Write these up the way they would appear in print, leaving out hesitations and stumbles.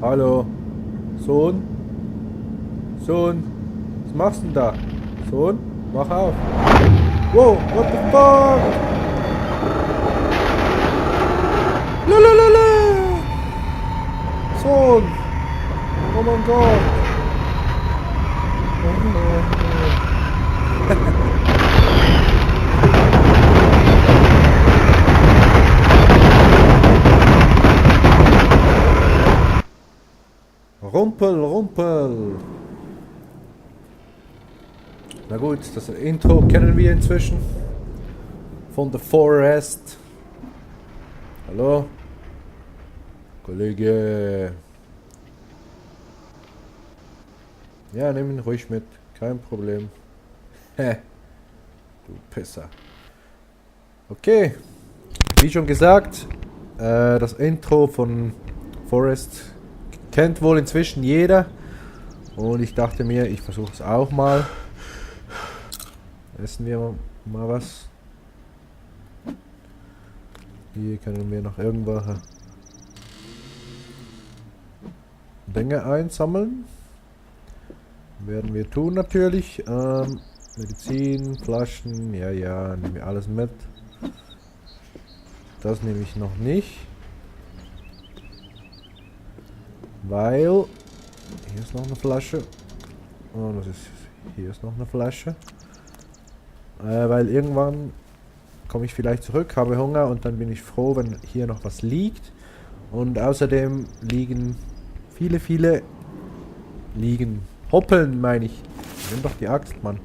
Hallo. Sohn? Sohn? Was machst du denn da? Sohn? Mach auf. Wow, what the fuck? Lalalala. Sohn! Oh mein Gott! Rumpel, Rumpel! Na gut, das Intro kennen wir inzwischen. Von The Forest. Hallo? Kollege. Ja, nimm ihn ruhig mit. Kein Problem. Hä, du Pisser. Okay. Wie schon gesagt, das Intro von Forest kennt wohl inzwischen jeder. Und ich dachte mir, ich versuche es auch mal. Essen wir mal was. Hier können wir noch irgendwelche Dinge einsammeln. Werden wir tun natürlich. Medizin, Flaschen, ja, nehmen wir alles mit. Das nehme ich noch nicht. Weil hier ist noch eine Flasche. Oh, hier ist noch eine Flasche. Weil irgendwann komme ich vielleicht zurück, habe Hunger und dann bin ich froh, wenn hier noch was liegt. Und außerdem liegen viele Hoppeln, meine ich. Nimm doch die Axt, Mann.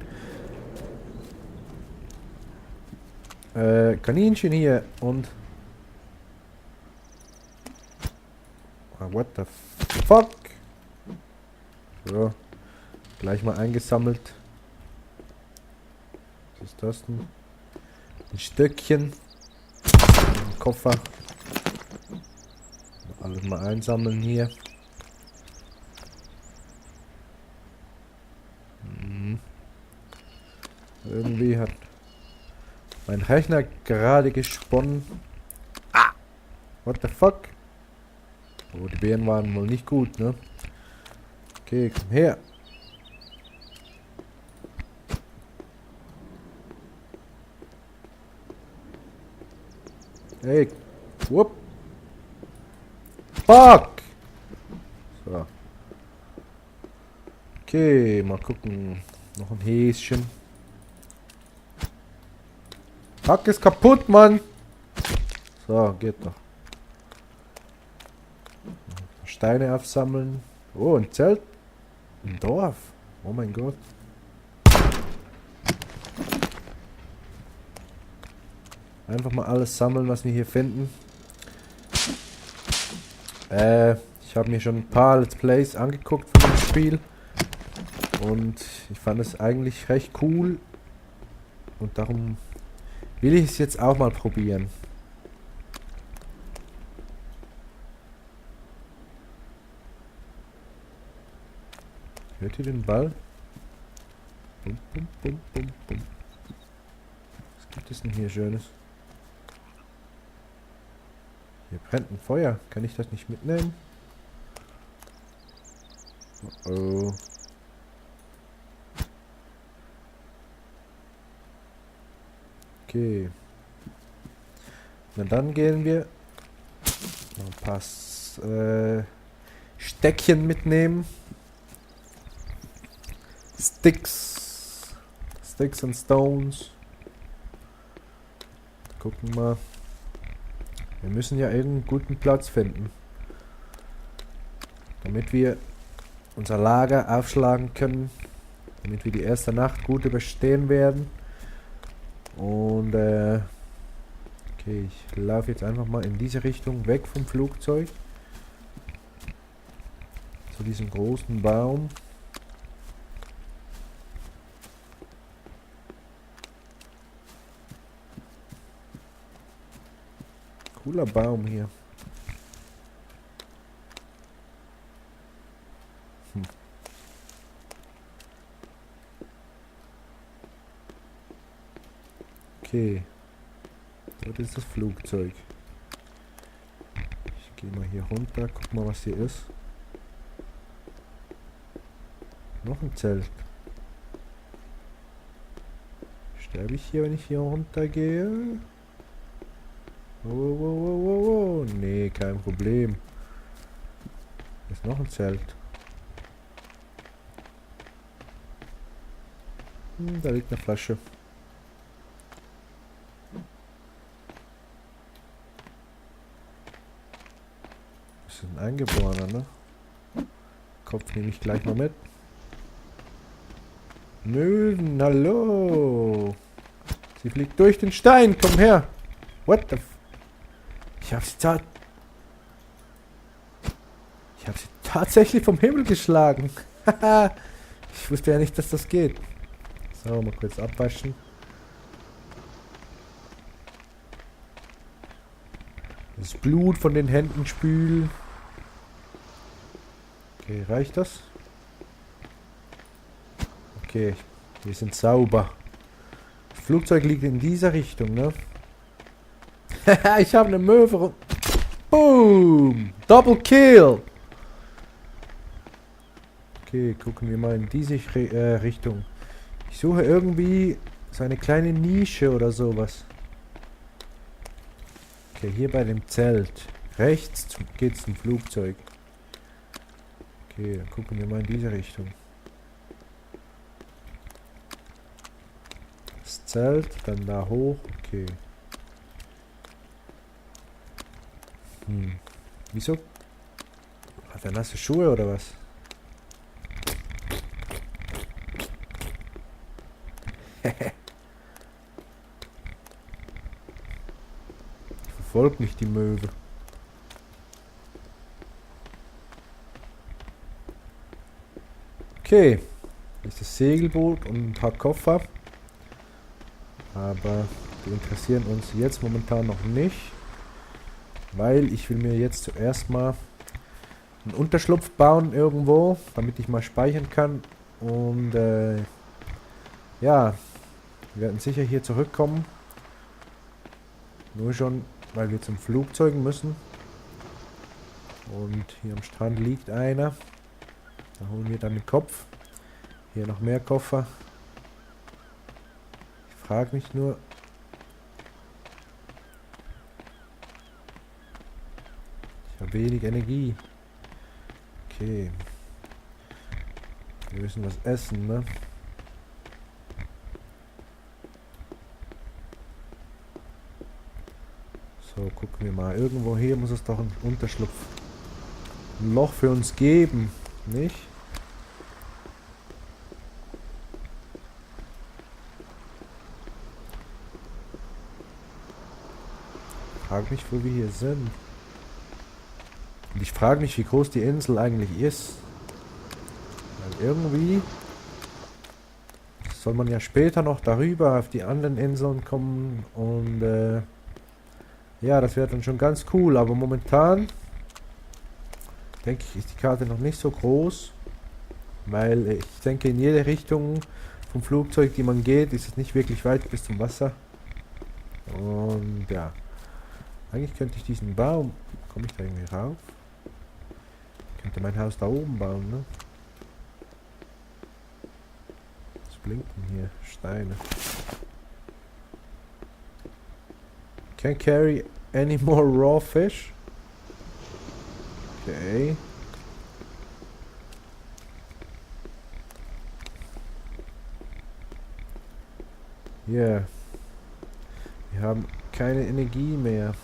Kaninchen hier und... What the fuck? So. Gleich mal eingesammelt. Was ist das denn? Ein Stückchen. Ein Koffer. Alles mal einsammeln hier. Irgendwie hat mein Rechner gerade gesponnen. Ah! What the fuck? Oh, die Beeren waren wohl nicht gut, ne? Okay, komm her. Hey, whoop. Fuck! So. Okay, mal gucken. Noch ein Häschen. Fuck, ist kaputt, Mann! So, geht doch. Steine aufsammeln. Oh, ein Zelt. Ein Dorf. Oh mein Gott. Einfach mal alles sammeln, was wir hier finden. Ich habe mir schon ein paar Let's Plays angeguckt von dem Spiel. Und ich fand es eigentlich recht cool. Und darum will ich es jetzt auch mal probieren. Hört ihr den Ball? Bum, bum, bum, bum, bum. Was gibt es denn hier Schönes? Hier brennt ein Feuer. Kann ich das nicht mitnehmen? Oh. Okay. Na dann gehen wir noch ein paar Steckchen mitnehmen. Sticks and Stones. Gucken mal. Wir müssen ja irgendeinen guten Platz finden. Damit wir unser Lager aufschlagen können. Damit wir die erste Nacht gut überstehen werden. Und okay, ich laufe jetzt einfach mal in diese Richtung weg vom Flugzeug. Zu diesem großen Baum. Cooler Baum hier. Okay. Dort ist das Flugzeug. Ich Geh mal hier runter, guck mal, was hier ist. Noch ein Zelt. Sterbe ich hier, wenn ich hier runter gehe? Oh. Nee, kein Problem. Hier ist noch ein Zelt. Da liegt eine Flasche. Das ist ein Eingeborener, ne? Kopf nehme ich gleich mal mit. Möwen, hallo! Sie fliegt durch den Stein, komm her! What the f... Ich habe sie tatsächlich vom Himmel geschlagen. Ich wusste ja nicht, dass das geht. So, mal kurz abwaschen. Das Blut von den Händen spülen. Okay, reicht das? Okay, wir sind sauber. Das Flugzeug liegt in dieser Richtung, ne? Ich habe eine Möwe. Boom! Double Kill! Okay, gucken wir mal in diese Richtung. Ich suche irgendwie so eine kleine Nische oder sowas. Okay, hier bei dem Zelt. Rechts geht's zum Flugzeug. Okay, dann gucken wir mal in diese Richtung. Das Zelt, dann da hoch. Okay. Wieso? Hat er nasse Schuhe oder was? Verfolgt nicht die Möwe. Okay. Hier ist das Segelboot und ein paar Koffer. Aber die interessieren uns jetzt momentan noch nicht. Weil ich will mir jetzt zuerst mal einen Unterschlupf bauen irgendwo, damit ich mal speichern kann. Und ja, wir werden sicher hier zurückkommen. Nur schon, weil wir zum Flugzeugen müssen. Und hier am Strand liegt einer. Da holen wir dann den Kopf. Hier noch mehr Koffer. Ich frage mich nur. Ich habe wenig Energie. Okay. Wir müssen was essen, ne? So, gucken wir mal. Irgendwo hier muss es doch ein Unterschlupf. Ein Loch für uns geben, nicht? Ich frage mich, wo wir hier sind. Und ich frage mich, wie groß die Insel eigentlich ist. Weil irgendwie soll man ja später noch darüber auf die anderen Inseln kommen. Und ja, das wäre dann schon ganz cool. Aber momentan denke ich, ist die Karte noch nicht so groß. Weil ich denke, in jede Richtung vom Flugzeug, die man geht, ist es nicht wirklich weit bis zum Wasser. Und ja, eigentlich könnte ich diesen Baum... Komme ich da irgendwie rauf? Ich könnte mein Haus da oben bauen, ne? Was blinkt denn hier? Steine. Can't carry any more raw fish? Okay. Ja. Yeah. Wir haben keine Energie mehr.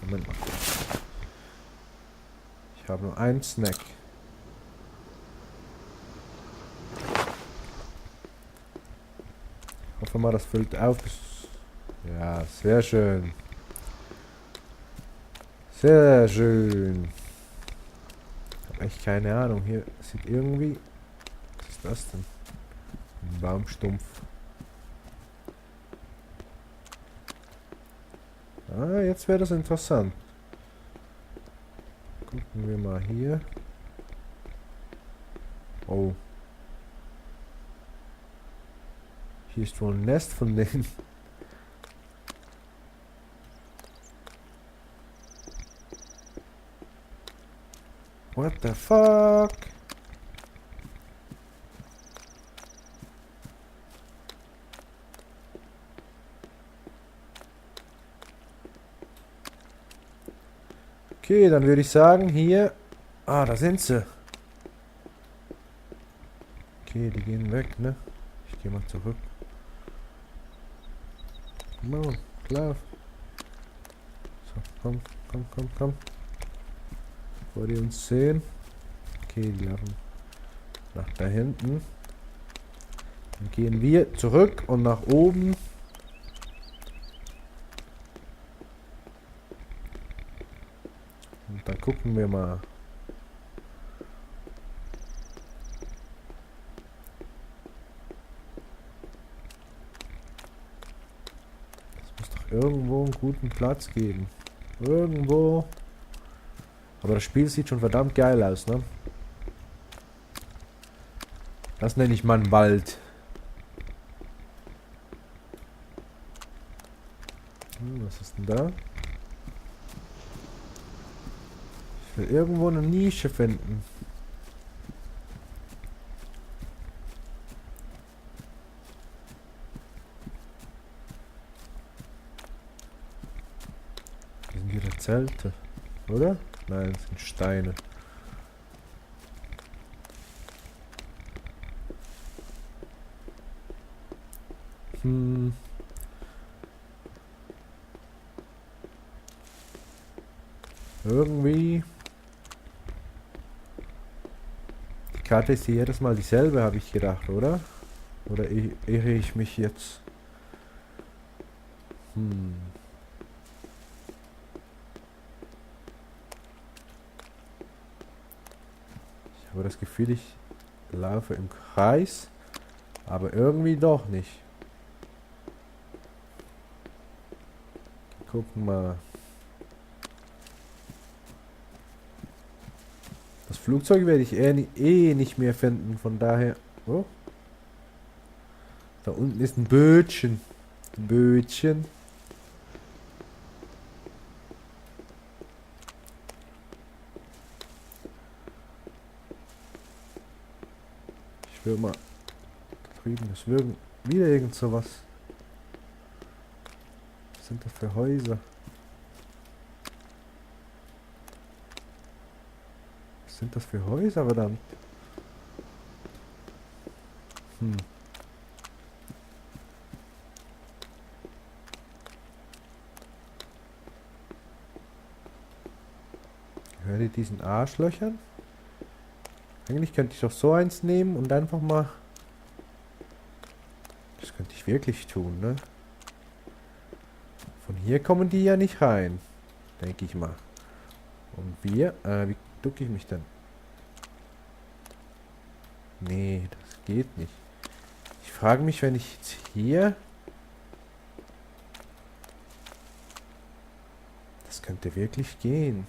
Moment mal. Ich habe nur einen Snack. Ich hoffe mal, das füllt auf. Ja, sehr schön. Sehr schön. Ich habe echt keine Ahnung. Hier sieht irgendwie... Was ist das denn? Ein Baumstumpf. Ah, jetzt wäre das interessant. Gucken wir mal hier. Oh. Hier ist wohl ein Nest von denen. What the fuck? Okay, dann würde ich sagen, hier... Ah, da sind sie. Okay, die gehen weg, ne? Ich gehe mal zurück. Come on, klar. So, komm, komm, komm, komm. Bevor die uns sehen. Okay, die laufen nach da hinten. Dann gehen wir zurück und nach oben. Und dann gucken wir mal. Es muss doch irgendwo einen guten Platz geben. Irgendwo. Aber das Spiel sieht schon verdammt geil aus, ne? Das nenne ich mal einen Wald. Was ist denn da? Ich will irgendwo eine Nische finden. Das sind wieder Zelte, oder? Nein, das sind Steine. Irgendwie... Die Karte ist hier jedes Mal dieselbe, habe ich gedacht, oder? Oder irre ich mich jetzt? Ich habe das Gefühl, ich laufe im Kreis, aber irgendwie doch nicht. Gucken mal. Das Flugzeug werde ich eh nicht mehr finden, von daher... Oh. Da unten ist ein Bötchen. Ein Bötchen. Ich will mal... Da drüben ist wieder irgend sowas. Was sind das für Häuser? Was sind das für Häuser, verdammt? Gehört ihr diesen Arschlöchern? Eigentlich könnte ich doch so eins nehmen und einfach mal... Das könnte ich wirklich tun, ne? Von hier kommen die ja nicht rein. Denke ich mal. Und wir... wie ducke ich mich denn? Nee, das geht nicht. Ich frage mich, wenn ich jetzt hier... Das könnte wirklich gehen.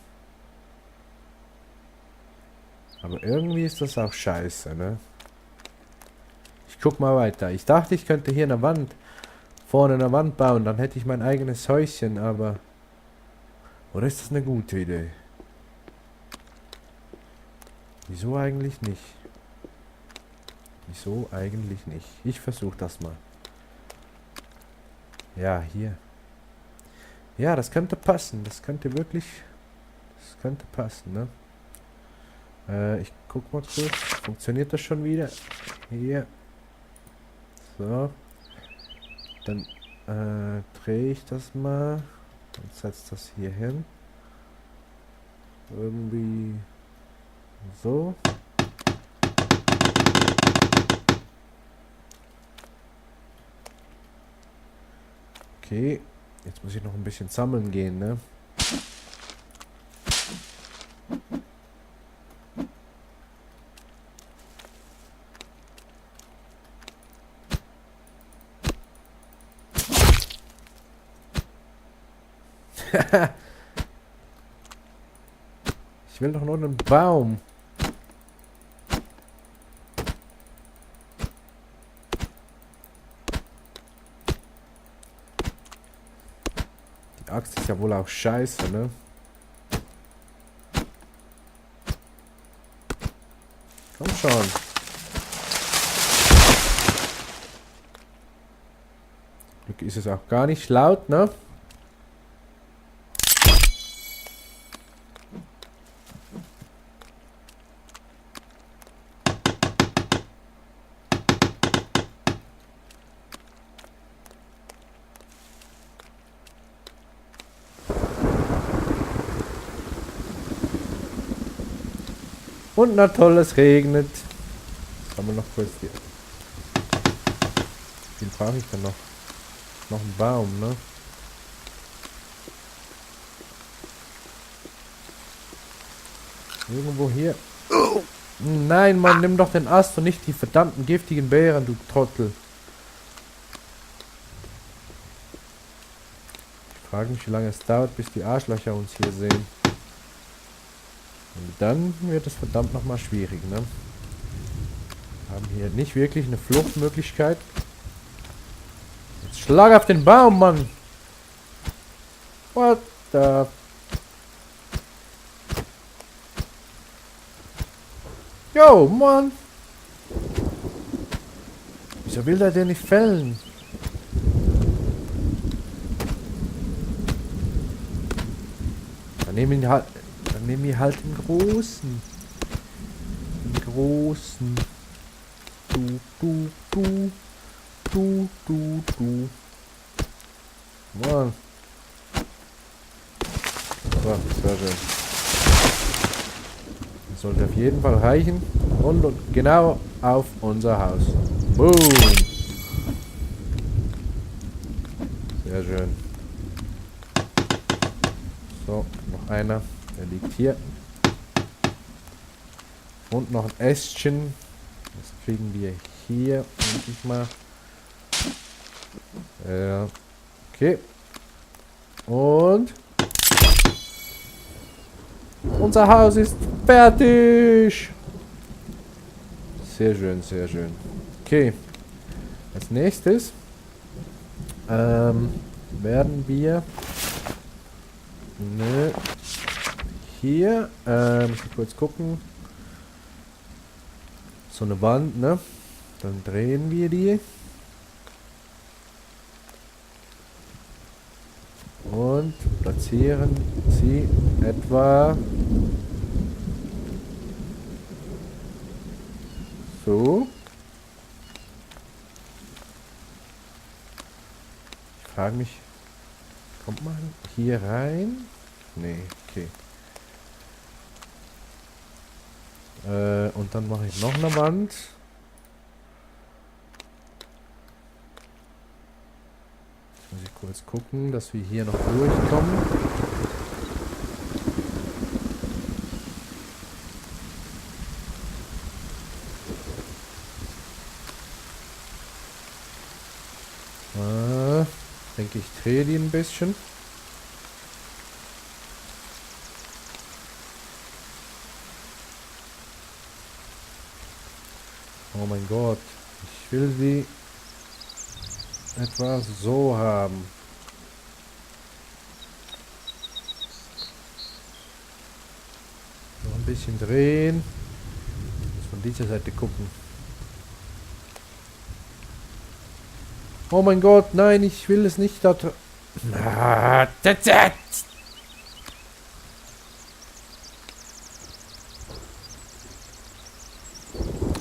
Aber irgendwie ist das auch scheiße, ne? Ich guck mal weiter. Ich dachte, ich könnte hier eine Wand... Vorne eine Wand bauen, dann hätte ich mein eigenes Häuschen, aber... Oder ist das eine gute Idee? Wieso eigentlich nicht? Wieso eigentlich nicht? Ich versuche das mal. Ja, hier. Ja, das könnte passen. Das könnte wirklich... Das könnte passen, ne? Ich guck mal kurz. Funktioniert das schon wieder? Hier. So. Dann drehe ich das mal und setze das hier hin. Irgendwie so. Okay, jetzt muss ich noch ein bisschen sammeln gehen, ne? Ich will doch nur einen Baum. Die Axt ist ja wohl auch scheiße, ne? schon. Glück ist es auch gar nicht laut, ne? Und na toll, es regnet. Jetzt haben wir noch kurz die... Wie viel brauche ich denn noch? Noch ein Baum, ne? Irgendwo hier. Nein, Mann, nimm doch den Ast und nicht die verdammten giftigen Beeren, du Trottel. Ich frage mich, wie lange es dauert, bis die Arschlöcher uns hier sehen. Und dann wird es verdammt nochmal schwierig, ne? Wir haben hier nicht wirklich eine Fluchtmöglichkeit. Jetzt schlag auf den Baum, Mann! What the... Yo, Mann! Wieso will der den nicht fällen? Dann nehmen wir halt den Großen. Den Großen. Du. Mann. So, sehr schön. Das sollte auf jeden Fall reichen. Und genau auf unser Haus. Boom. Sehr schön. So, noch einer. Der liegt hier. Und noch ein Ästchen. Das kriegen wir hier endlich mal. Okay. Und unser Haus ist fertig. Sehr schön, sehr schön. Okay. Als nächstes werden wir hier muss ich kurz gucken. So eine Wand, ne? Dann drehen wir die. Und platzieren sie etwa so. Ich frage mich, kommt man hier rein? Nee, okay. Und dann mache ich noch eine Wand. Jetzt muss ich kurz gucken, dass wir hier noch durchkommen. Ich denke, ich drehe die ein bisschen. Oh mein Gott, ich will sie etwa so haben. Noch ein bisschen drehen. Muss von dieser Seite gucken. Oh mein Gott, nein, ich will es nicht da drin.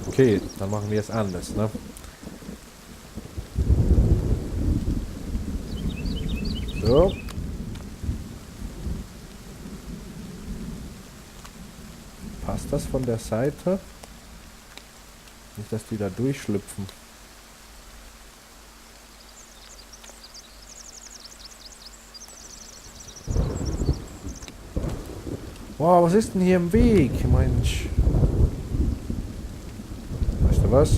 Okay, dann machen wir es anders, ne? So. Passt das von der Seite? Nicht, dass die da durchschlüpfen. Wow, was ist denn hier im Weg, Mensch? Weißt du was?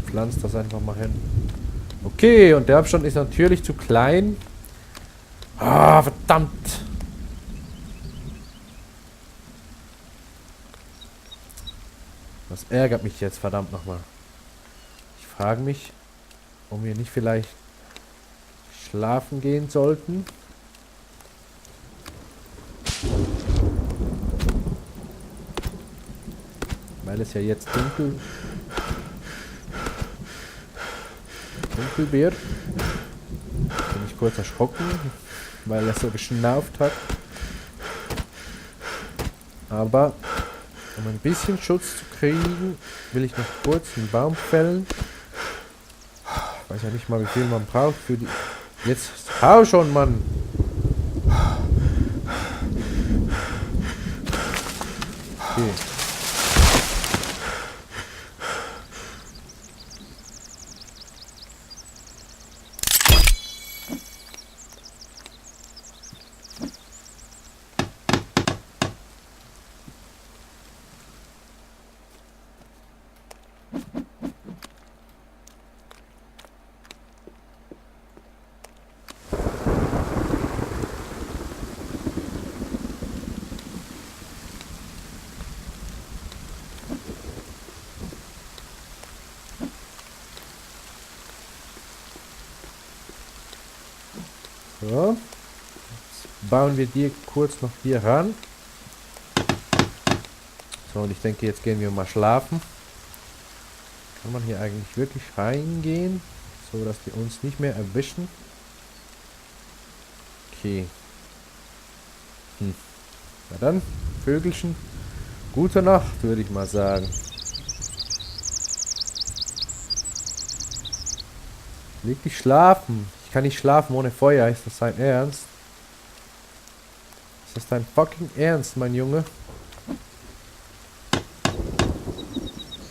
Pflanzt das einfach mal hin. Okay, und der Abstand ist natürlich zu klein. Ah, verdammt. Das ärgert mich jetzt, verdammt nochmal. Ich frage mich, ob wir nicht vielleicht schlafen gehen sollten. weil es ja jetzt dunkel wird. Bin ich kurz erschrocken, weil er so geschnauft hat. Aber um ein bisschen Schutz zu kriegen, will ich noch kurz einen Baum fällen. Ich weiß ja nicht mal, wie viel man braucht für die... Jetzt hau schon, Mann! Okay. So. Jetzt bauen wir die kurz noch hier ran. So, und ich denke, jetzt gehen wir mal schlafen. Kann man hier eigentlich wirklich reingehen, so dass die uns nicht mehr erwischen? Okay. Na dann, Vögelchen, gute Nacht, würde ich mal sagen. Leg dich schlafen. Ich kann nicht schlafen ohne Feuer. Ist das dein Ernst? Ist das dein fucking Ernst, mein Junge?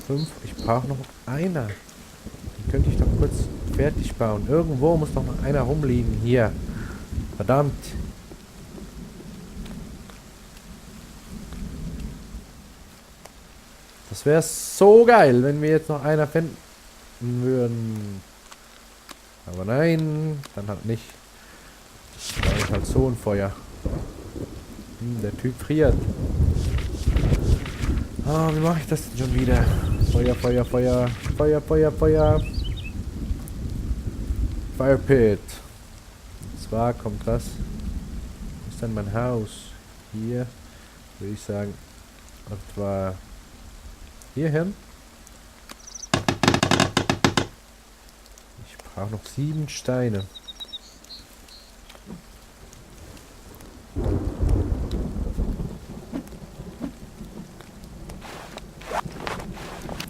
5. Ich brauche noch einer. Den könnte ich doch kurz fertig bauen. Irgendwo muss doch noch einer rumliegen. Hier. Verdammt. Das wäre so geil, wenn wir jetzt noch einer finden würden. Aber nein, dann halt nicht. Da ist halt so ein Feuer. Der Typ friert. Ah, wie mache ich das denn schon wieder? Feuer, Feuer, Feuer. Feuer, Feuer, Feuer. Fire Pit. Und zwar kommt das. Wo ist denn mein Haus? Hier. Würde ich sagen. Etwa hierhin. Ich brauche noch 7 Steine.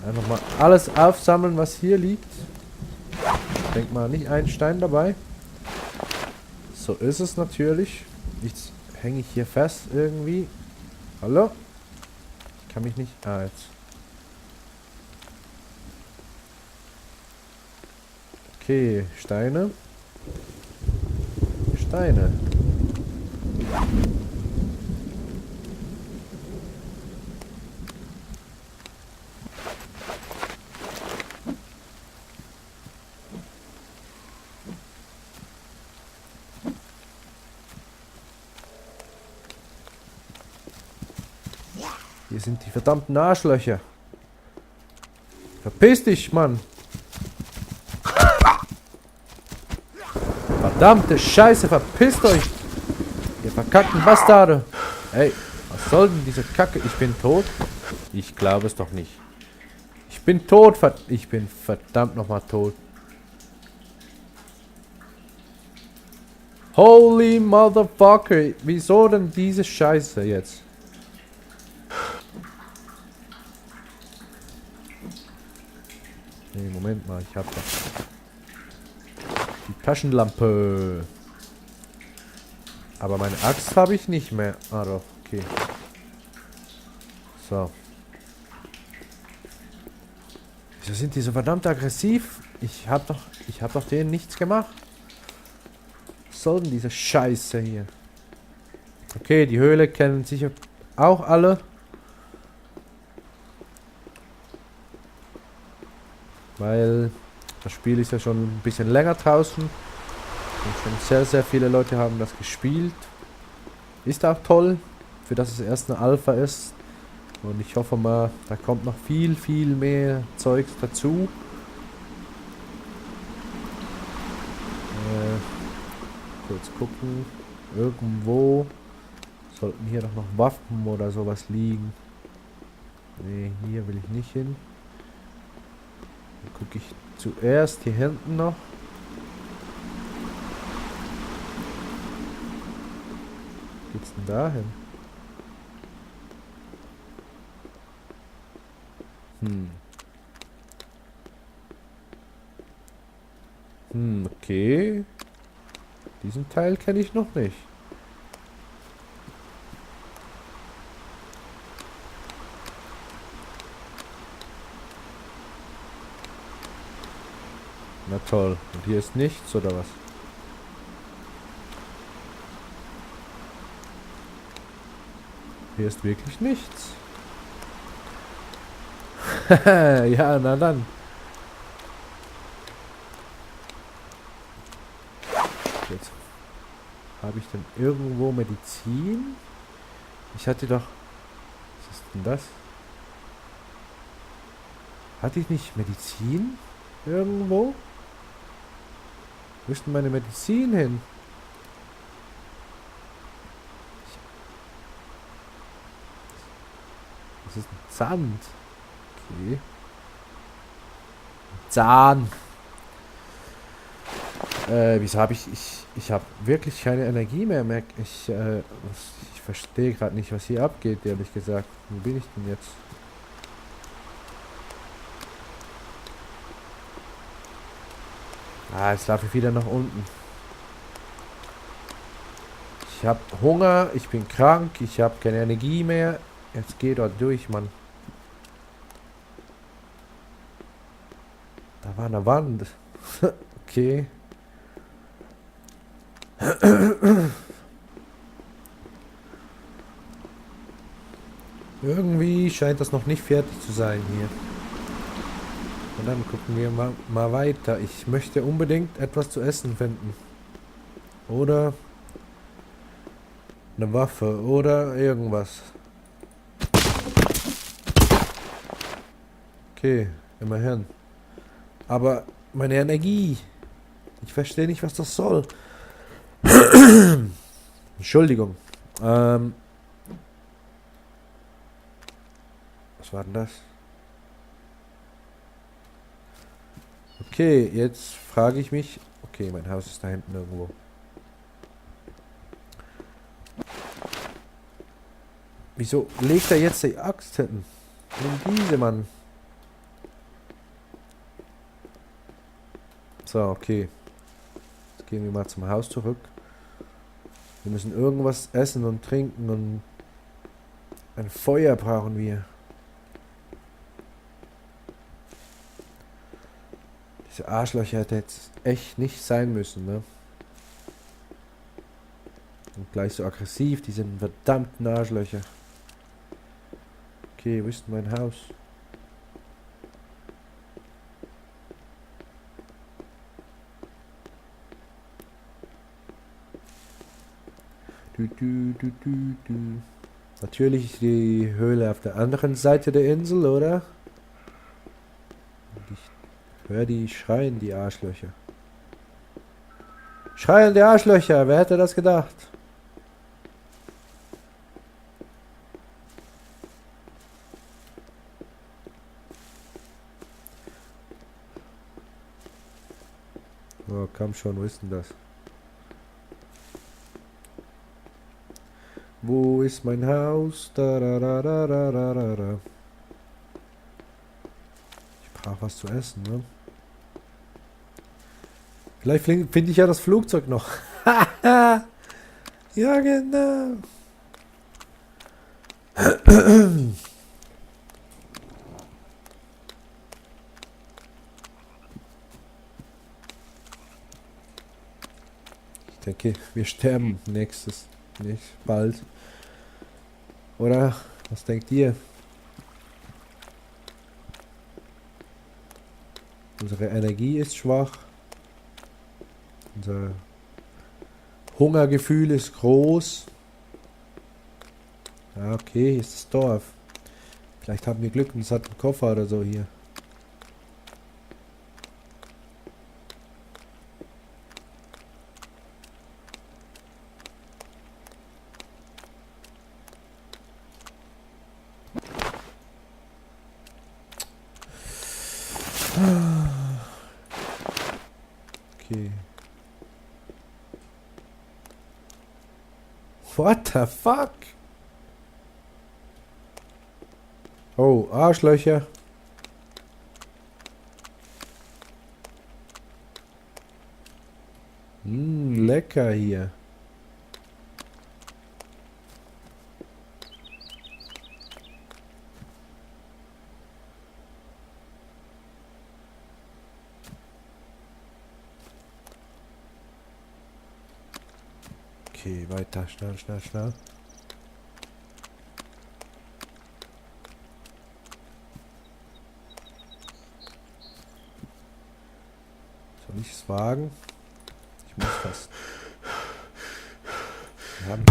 Einfach mal alles aufsammeln, was hier liegt. Ich denke mal, nicht ein Stein dabei. So ist es natürlich. Jetzt hänge ich hier fest irgendwie. Hallo? Ich kann mich nicht... Ah, jetzt. Okay, Steine. Steine. Hier sind die verdammten Arschlöcher. Verpiss dich, Mann. Verdammte Scheiße, verpisst euch. Ihr verkackten Bastarde. Ey, was soll denn diese Kacke? Ich bin tot? Ich glaube es doch nicht. Ich bin tot, ich bin verdammt nochmal tot. Holy motherfucker. Wieso denn diese Scheiße jetzt? Nee, Moment mal, ich hab doch die Taschenlampe. Aber meine Axt habe ich nicht mehr. Ah doch, okay. So. Wieso sind die so verdammt aggressiv? Ich hab doch denen nichts gemacht. Was soll denn diese Scheiße hier? Okay, die Höhle kennen sicher auch alle. Weil das Spiel ist ja schon ein bisschen länger draußen. Und schon sehr, sehr viele Leute haben das gespielt. Ist auch toll, für das es erst eine Alpha ist. Und ich hoffe mal, da kommt noch viel, viel mehr Zeugs dazu. Kurz gucken. Irgendwo sollten hier doch noch Waffen oder sowas liegen. Nee, hier will ich nicht hin. Dann gucke ich zuerst hier hinten noch. Wo geht's denn da hin? Okay. Diesen Teil kenne ich noch nicht. Na toll. Und hier ist nichts, oder was? Hier ist wirklich nichts. Ja, na dann. Jetzt habe ich denn irgendwo Medizin? Ich hatte doch... Was ist denn das? Hatte ich nicht Medizin? Irgendwo? Wo ist denn meine Medizin hin? Das ist ein Sand. Okay. Zahn. Wieso habe ich habe wirklich keine Energie mehr. Ich verstehe gerade nicht, was hier abgeht, ehrlich gesagt. Wo bin ich denn jetzt? Ah, jetzt laufe ich wieder nach unten. Ich habe Hunger, ich bin krank, ich habe keine Energie mehr. Jetzt geh dort durch, Mann. Da war eine Wand. Okay. Irgendwie scheint das noch nicht fertig zu sein hier. Und dann gucken wir mal weiter. Ich möchte unbedingt etwas zu essen finden. Oder eine Waffe oder irgendwas. Okay, immerhin. Aber meine Energie. Ich verstehe nicht, was das soll. Entschuldigung. Was war denn das? Okay, jetzt frage ich mich. Okay, mein Haus ist da hinten irgendwo. Wieso legt er jetzt die Axt hinten? Nimm diese, Mann. So, okay. Jetzt gehen wir mal zum Haus zurück. Wir müssen irgendwas essen und trinken und ein Feuer brauchen wir. Diese Arschlöcher hätte jetzt echt nicht sein müssen, ne? Und gleich so aggressiv, diese verdammten Arschlöcher. Okay, wo ist denn mein Haus? Natürlich ist die Höhle auf der anderen Seite der Insel, oder? Und ich höre die schreien, die Arschlöcher. Schreien die Arschlöcher, wer hätte das gedacht? Oh, komm schon, wo ist denn das? Wo ist mein Haus? Da, da, da, da, da, da, da, da. Ich brauche was zu essen, ne? Vielleicht finde ich ja das Flugzeug noch. Ja, genau. Ich denke, wir sterben nicht bald. Oder? Was denkt ihr? Unsere Energie ist schwach. Unser Hungergefühl ist groß. Ja, okay, hier ist das Dorf. Vielleicht haben wir Glück und es hat einen Koffer oder so hier. Okay. What the fuck? Oh, Arschlöcher. Lecker hier. Okay, weiter. Schnell, schnell, schnell. Soll ich es wagen? Ich muss fast. Wir haben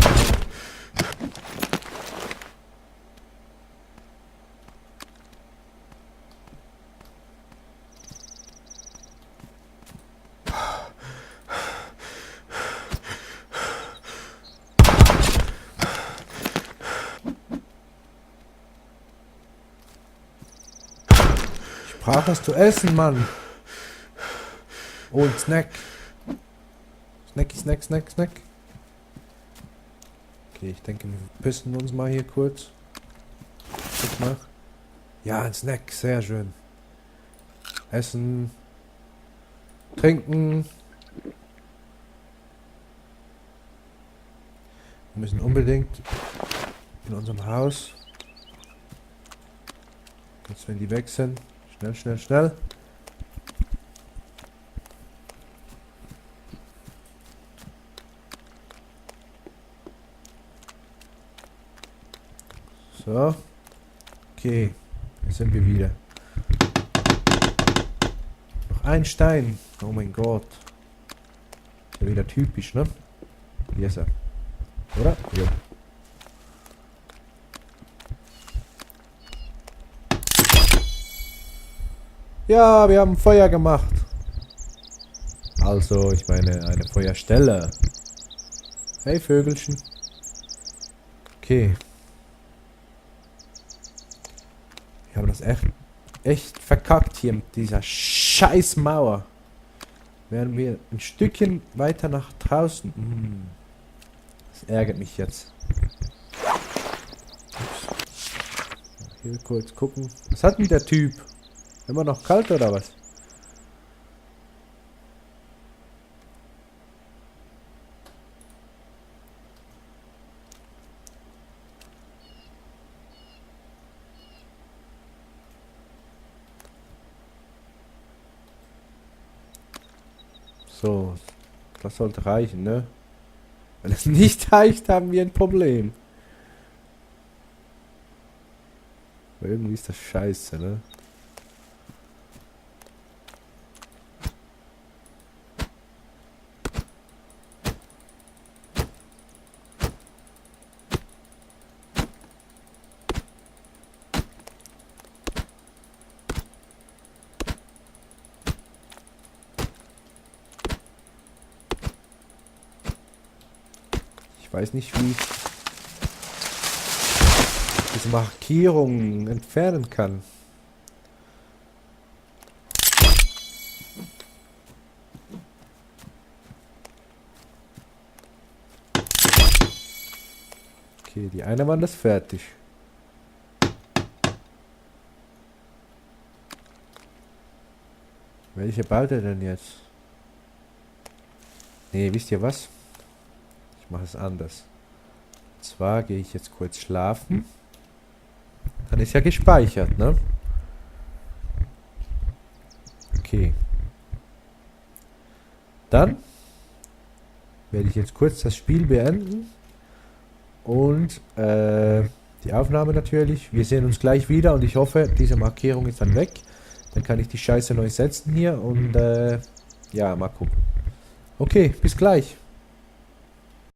ich brauche was zu essen, Mann. Oh, ein Snack. Snacky, Snack, Snack, Snack. Okay, ich denke, wir pissen uns mal hier kurz. Guck mal. Ja, ein Snack, sehr schön. Essen. Trinken. Wir müssen unbedingt in unserem Haus. Jetzt, wenn die weg sind. Schnell, schnell, schnell. So. Okay. Jetzt sind wir wieder. Noch ein Stein. Oh mein Gott. Ist ja wieder typisch, ne? Hier ist er. Oder? Ja. Ja, wir haben Feuer gemacht. Also, ich meine, eine Feuerstelle. Hey, Vögelchen. Okay. Wir haben das echt verkackt hier mit dieser scheiß Mauer. Wären wir ein Stückchen weiter nach draußen. Das ärgert mich jetzt. Ups. Hier kurz gucken. Was hat denn der Typ? Immer noch kalt oder was? So, das sollte reichen, ne? Wenn es nicht reicht, haben wir ein Problem. Aber irgendwie ist das scheiße, ne? Ich weiß nicht, wie ich diese Markierungen entfernen kann. Okay, die eine Wand ist fertig. Welche baut er denn jetzt? Nee, wisst ihr was? Ich mache es anders. Und zwar gehe ich jetzt kurz schlafen. Dann ist ja gespeichert, ne? Okay. Dann werde ich jetzt kurz das Spiel beenden. Und die Aufnahme natürlich. Wir sehen uns gleich wieder und ich hoffe, diese Markierung ist dann weg. Dann kann ich die Scheiße neu setzen hier und ja, mal gucken. Okay, bis gleich.